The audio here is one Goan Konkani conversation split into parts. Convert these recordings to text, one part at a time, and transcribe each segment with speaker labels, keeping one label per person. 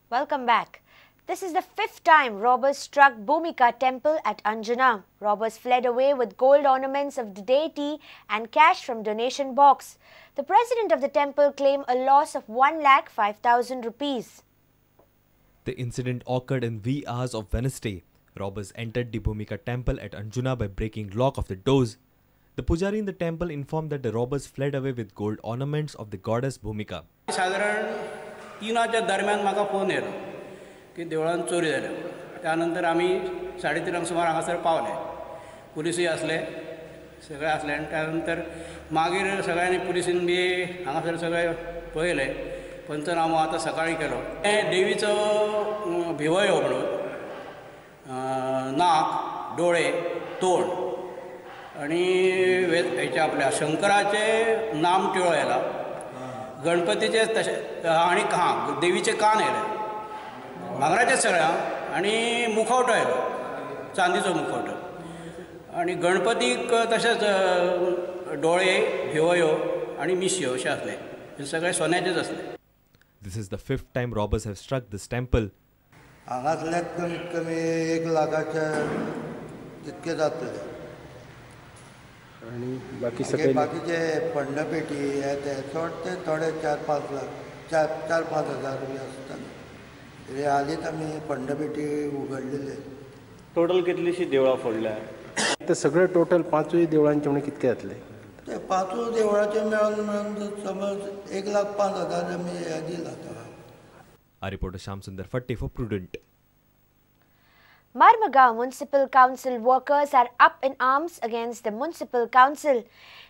Speaker 1: Welcome back. This is the fifth time robbers struck Bhumika temple at Anjuna. Robbers fled away with gold ornaments of the deity and cash from donation box. The president of the temple claimed a loss of 1,05,000 rupees.
Speaker 2: The incident occurred in wee hours of Wednesday. Robbers entered the Bhumika temple at Anjuna by breaking lock of the doors. The pujari in the temple informed that the robbers fled away with gold ornaments of the goddess Bhumika.
Speaker 3: साधारण 3च्या दरम्यान म्हाका फोन येयलो की देवळान चोरी जाल्या. त्यानंतर आमी 3:30 सुमार हांगासर पावले. पुलिसूय आसले, सगळे आसले. आनी त्यानंतर मागीर सगळ्यांनी पुलिसीन बी हांगासर सगळे पळयलें. पंचनामो आतां सकाळीं केलो. देवीचो भिवयो म्हणून नाक, डोळे, तोंड आनी हेचे आपल्या शंकराचे नाम टिळो येयला, गणपतीचे तशें आनी हां देवीचे कान येयले, भांगराचे सगळे आनी मुखवटो येयलो, चांदीचो मुखवटो. आनी गणपतीक तशेंच डोळे, भिवयो आनी मिशयो अशें आसले. हे सगळे सोन्याचेच आसले.
Speaker 2: This is the fifth time robbers have struck this temple.
Speaker 4: हांगासल्याक कमीत कमी 1 लाखाचे तितके जातले.
Speaker 5: आनी बाकी सगळे
Speaker 4: बाकीचे पंडपेटी हे ते चड ते थोडे 4-5 लाख, 4-5 हजार रुपया आसताले. हालींच आमी पंडपेटी उगडलेले.
Speaker 6: टोटल कितलीशी देवळां फोडल्या?
Speaker 5: ते सगळे टोटल 5 देवळांचे म्हणून कितके जातले?
Speaker 4: ते 5 देवळाचे मेळून मेळून समज 1,05,000 आमी हे दिला.
Speaker 2: Our reporter Sham Sundar Fatte for Prudent.
Speaker 1: Marmagao Municipal Council workers are up in arms against the Municipal Council.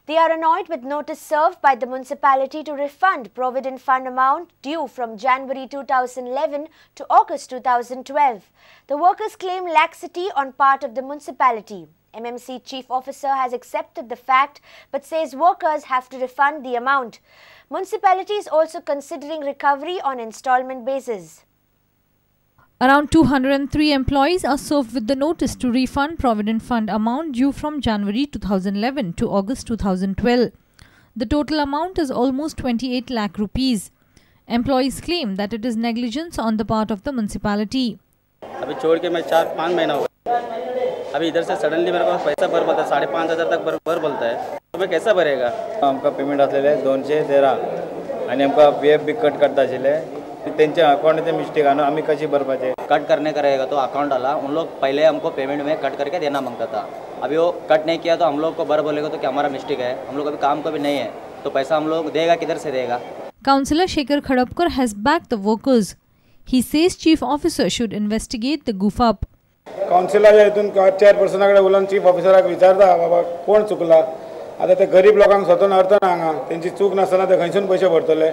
Speaker 1: They are annoyed with notice served by the municipality to refund Provident Fund amount due from January 2011 to August 2012. The workers claim laxity on part of the municipality. MMC chief officer has accepted the fact but says workers have to refund the amount. Municipality is also considering recovery on installment basis.
Speaker 7: Around 203 employees are served with the notice to refund Provident Fund amount due from January 2011 to August 2012. The total amount is almost 28 lakh rupees. Employees claim that it is negligence on the part of the municipality.
Speaker 8: अभी छोड़ के मैं 4-5 महीना हो गया. अभी इधर से सडनली मेरे पास पैसा भर बोलता है, 5,500 तक भर बोलता है, तो मैं कैसा भरेगा?
Speaker 9: आमकां पेमेंट आसलेले 213 आनी आमकां पी एफ बी कट करता आशिल्ले. तेंचे अकाउंटाचे मिस्टेक आनी आमी कशी भरपाचे?
Speaker 8: कट करने का रहेगा तो अकाउंट डाला, उन लोग पहले हमको पेमेंट में कट करके देना मांगता था. अभी वो कट नहीं किया तो हम लोग को भर बोलेगा तो क्या हमारा मिस्टेक है? हम लोग अभी काम को भी नहीं है तो पैसा हम लोग देगा किधर से देगा?
Speaker 7: Councillor Shekhar Khadapkar has backed the workers. He says chief officer should investigate the goof up.
Speaker 10: कावन्सिलाच्या हितून चेअरपर्सना कडेन उलोवन चीफ ऑफिसराक विचारता बाबा कोण चुकला. आतां ते गरीब लोकांक स्वतः अर्थ ना हांगा, तेंची चूक नासतना ते खंयसून पयशे भरतले.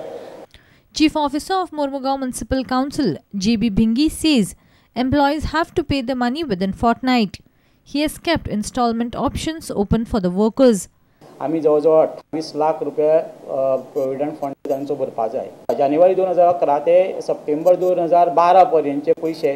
Speaker 7: Chief Officer of Mormugao Municipal Council, J.B. Bhingi, says employees have to pay the money within fortnight. He has kept installment options open for the workers.
Speaker 11: आमी जवळजवळ 28 लाख रुपया प्रोविडंट फंड तांचो भरपा जाय. जानेवारी 2011 ते सप्टेंबर 2012 पर्यंतचे पयशे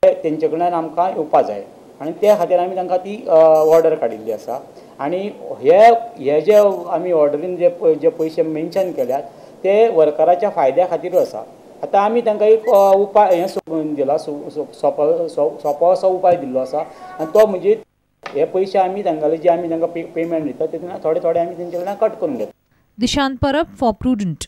Speaker 11: तेंचे कडल्यान आमकां येवपा जाय आनी त्या खातीर आमी तांकां ती ऑर्डर काडिल्ली आसा. आनी हे जे आमी ऑर्डरीन जे पयशे मेन्शन केल्यात ते वर्कराच्या फायद्या खातीरूच आसा. आतां आमी तांकां एक उपाय हें सोदून दिला, सोंपो असो उपाय दिल्लो आसा आनी तो म्हणजे हे पयशे आमी तांकां जे आमी तांकां पेमेंट दिता तेन्ना थोडे थोडे आमी तेंचे कडल्यान कट करून घेता.
Speaker 7: Dishant Parab for Prudent.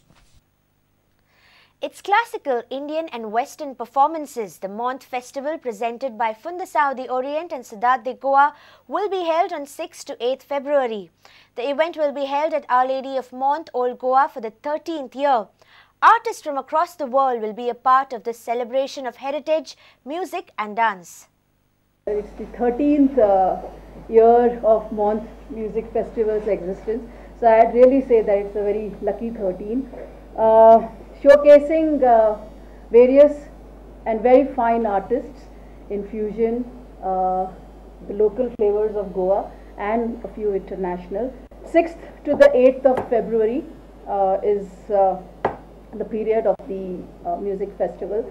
Speaker 1: It's classical Indian and Western performances. The Month Festival presented by Fundação de Orient and Cidade de Goa will be held on 6 to 8 February. The event will be held at Our Lady of Mont, Old Goa for the 13th year. Artists from across the world will be a part of this celebration of heritage, music and dance.
Speaker 12: It's the 13th year of Month Music Festival's existence. So I'd really say that it's a very lucky 13. Showcasing various and very fine artists in fusion, the local flavors of Goa and a few international. 6th to the 8th of February is the period of the music festival.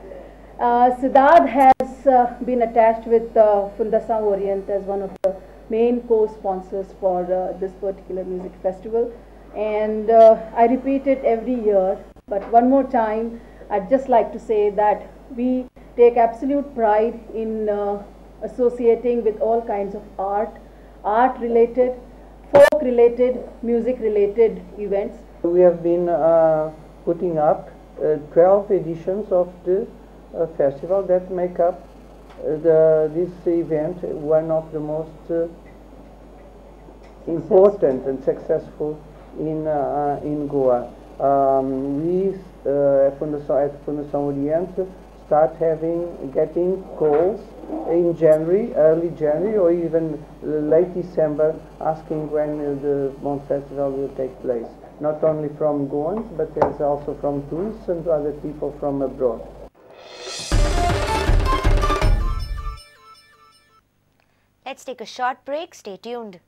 Speaker 12: Cidade has been attached with Fundação Orient as one of the main co-sponsors for this particular music festival. And I repeat it every year, but one more time, I'd just like to say that We take absolute pride in associating with all kinds of art, art related, folk related, music related events.
Speaker 13: We have been putting up 12 editions of the festival that make up this event one of the most important and successful in Goa. We at Fundação Oriente start getting calls in January, early January or even late December, asking when the MONT Festival will take place. Not only from Goans, but there's also from tourists and other people from abroad.
Speaker 1: Let's take a short break. Stay tuned.